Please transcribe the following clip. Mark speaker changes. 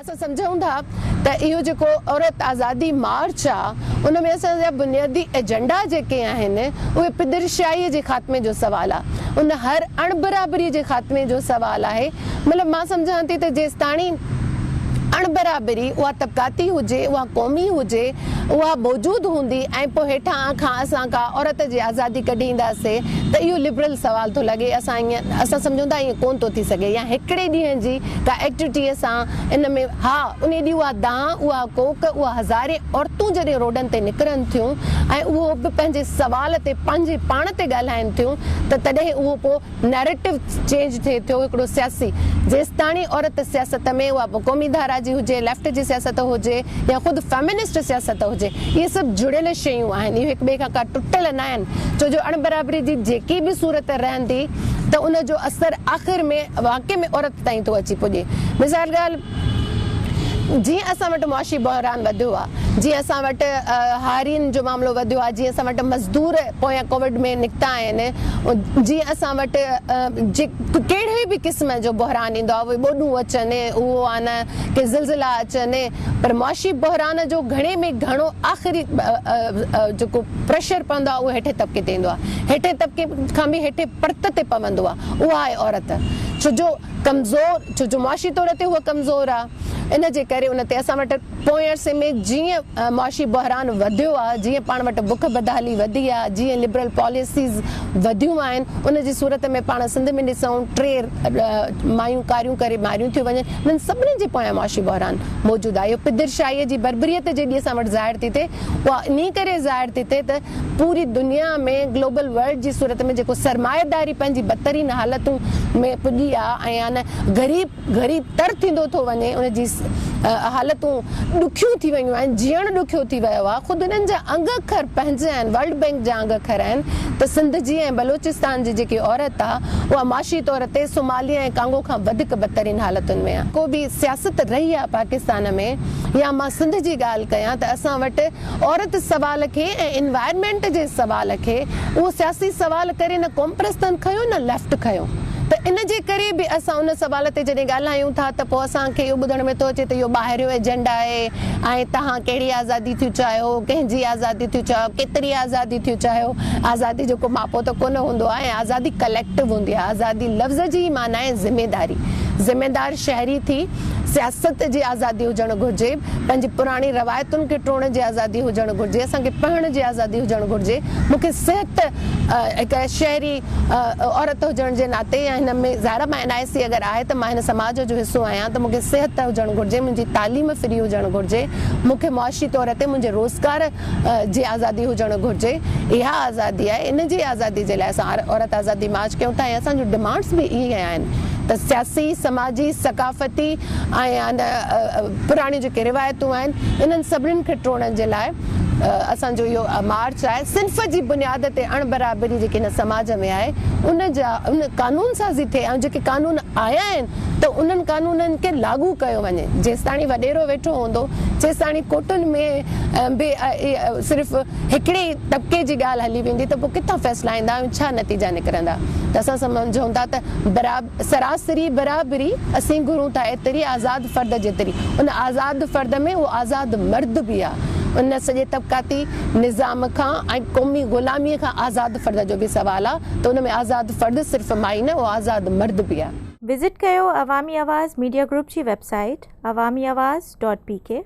Speaker 1: اسان سمجهون ٿا ته اهو جيڪو عورت آزادي مارچ آ ان ۾ اسان جا بنيادي ايجنڊا جيڪي آهن اهي پدرشاهي جي خاتمي جو سوال آ، ان هر اڻبرابري جي خاتمي جو سوال آهي. مطلب مان سمجهان ٿي ته جيستاڻي اڻبرابري اها طبقاتي هجي، اها قومي هجي، اها موجود هوندي ۽ پوء هيٺان کان اسان ڪا عورت جي آزادي ڪڍي اينداسي ته اهو لبرل سوال ٿو لڳي. اسان ائين اسان سمجهون ٿا ائين ڪونه ٿو ٿي سگهي يا هڪڙي ڏينهن جي ڪا ايڪٽيوٽيء سان ان ۾ ها انهي ڏينهن اها دانهن، اها ڪوڪ، اها هزارين عورتون جڏهن روڊن تي نڪرن ٿيون ۽ اهو به پنهنجي سوال تي پنهنجي پاڻ تي ڳالهائين ٿيون ته تڏهن اهو پوء نيريٽو چينج ٿئي ٿيو هڪڙو سياسي جيستاڻي عورت سياست ۾ اها پوء قومي ڌارا جي هجي، ليفٽ جي سياست هجي يا خود فيمنسٽ سياست هجي اهي سڀ جڙيل شيون آهن اهي هڪ ٻئي کان ڪا ٽٽل ناهن ڇو جو اڻبرابري جي جيڪي به صورت رهندي ته ان جو اثر آخر ۾ واقعي ۾ عورت تائين ٿو اچي پڄي مثال ڳالهه جيئن اسان وٽ معاشي بحران وڌيو آ جيئن اسان وٽ هارين جو معاملو وڌيو آ جيئن اسان وٽ مزدور پويان ڪووڊ ۾ نڪتا آهن جيئن اسان وٽ ڪهڙي به قسم جو بحران ايندو آ اهي ٻوڏون اچن اهو آ نه ڪي زلزلا اچن پر معاشي بحران جو گهڻي ۾ گهڻو آخري جيڪو پريشر پوندو آ اهو هيٺين طبقي تي ايندو آ هيٺين طبقي کان به هيٺين پرت تي پوندو آ اها آهي عورت ڇو جو ڪمزور ڇو جو معاشي طور تي هوء ڪمزور آ ان جي ڪري ان تي اسان وٽ پوئين عرصي ۾ جيئن معاشي بحران وڌيو آ جيئن پاڻ وٽ بک بدحالي وڌي آ جيئن لبرل پاليسيز وڌيون آهن ان جي صورت ۾ پاڻ سنڌ ۾ ڏسون ٽي مايون ڪاريون ڪري ماريون ٿيون وڃن انهن سڀني جي پويان معاشي بحران موجود آ اهو پدرشاهي جي بربريت جيڏي اسان وٽ ظاهر ٿي ٿئي اها انهي ڪري ظاهر ٿي ٿئي ته پوري دنيا ۾ گلوبل ورلڊ جي صورت ۾ جيڪو سرمائيداري پنهنجي بدترين حالتون ۾ پڄي آ ۽ ان غريب غريب تر ٿيندو ٿو وڃي ان جي حالتون ڏکيون ٿي ويون آهن جيئڻ ڏکيو ٿي ويو آ خود انهن جا انگ اکر پنهنجا آهن ورلڊ بينڪ جا انگ اکر آهن ته سنڌ جي ۽ بلوچستان جي جيڪي عورت آ اها معاشي طور تي صوماليه ۽ ڪانگو کان وڌيڪ بدترين حالتن ۾ آ. ڪو به سياست رهي آ پاڪستان ۾ يا مان سنڌ جي ڳالهه ڪيان ته اسان وٽ عورت سوال کي ۽ انوائرمينٽ جي سوال کي اهو سياسي سوال ڪري نه قومپرستن کنيو نه ليفٽ کنيو ته ان جي ڪري به اسان ان سوال تي جڏهن ڳالهايون ٿا ته پوء اسان کي اهو ٻڌڻ ۾ ٿو اچي ته اهو ٻاهريون ايجنڊا آهي ۽ توهان ڪهڙي آزادي ٿيون چاهيو ڪنهن جي آزادي ٿيون چاهيو ڪيتري آزادي ٿيون چاهيو آزادي جو ڪو ماپو ته ڪونه هوندو آهي ۽ آزادي ڪليڪٽو هوندي آهي آزادي لفظ جي ئي معنيٰ آهي ذميداري ذميدار شهري ٿي سياست جي آزادي هجڻ گهرجي، پنهنجي پراڻي روايتن کي ٽوڙڻ جي آزادي هجڻ گهرجي، اسان کي پڙهڻ جي آزادي هجڻ گهرجي، مون کي صحت هڪ شهري عورت هجڻ جي ناتي يا هن ۾ ظاهر آهي مان اين آء سي اگر آهي ته مان هن سماج جو حصو آهيان ته مون کي صحت هجڻ گهرجي، منهنجي تعليم فري هجڻ گهرجي، مون کي معاشي طور تي منهنجي روزگار جي آزادي هجڻ گهرجي، اها آزادي آهي، ان جي آزادي جي لاء اسان عورت آزادي مارچ ڪيون ٿا ۽ اسان جون ڊمانڊس به اهي آهن ته سياسي، سماجي، ثقافتي ۽ پراڻيون جيڪي روايتون آهن انهن سڀني کي ٽوڙڻ جي لاء اسان جو اهو مارچ آهي. صنف جي بنياد تي اڻ برابري جيڪي هن سماج ۾ آهي ان جا ان قانون سازي ٿئي ۽ جيڪي قانون آيا آهن ته انهن قانونن کي لاڳو ڪيو وڃي. جيستاڻي وڏيرو ويٺو هوندو جيستاڻي ڪورٽن ۾ به صرف هڪڙي طبقي جي ڳالهه هلي ويندي ته پوء ڪٿان فيصلا ايندا ۽ ڇا نتيجا نڪرندا ته اسان سمجهون ٿا ته سراسري برابري اسين گهرون ٿا ايتري آزاد فرد جيتري ان آزاد فرد ۾ اهو آزاد مرد به آ ان سڄي طبقاتي نظام کان ۽ قومي غلامي کان آزاد فرد جو به سوال آ ته ان ۾ آزاد فرد صرف مائي نه اهو آزاد مرد به آ.
Speaker 2: وزٽ ڪيو عوامي آواز ميڊيا گروپ جي web site Awami Awaz dot P K.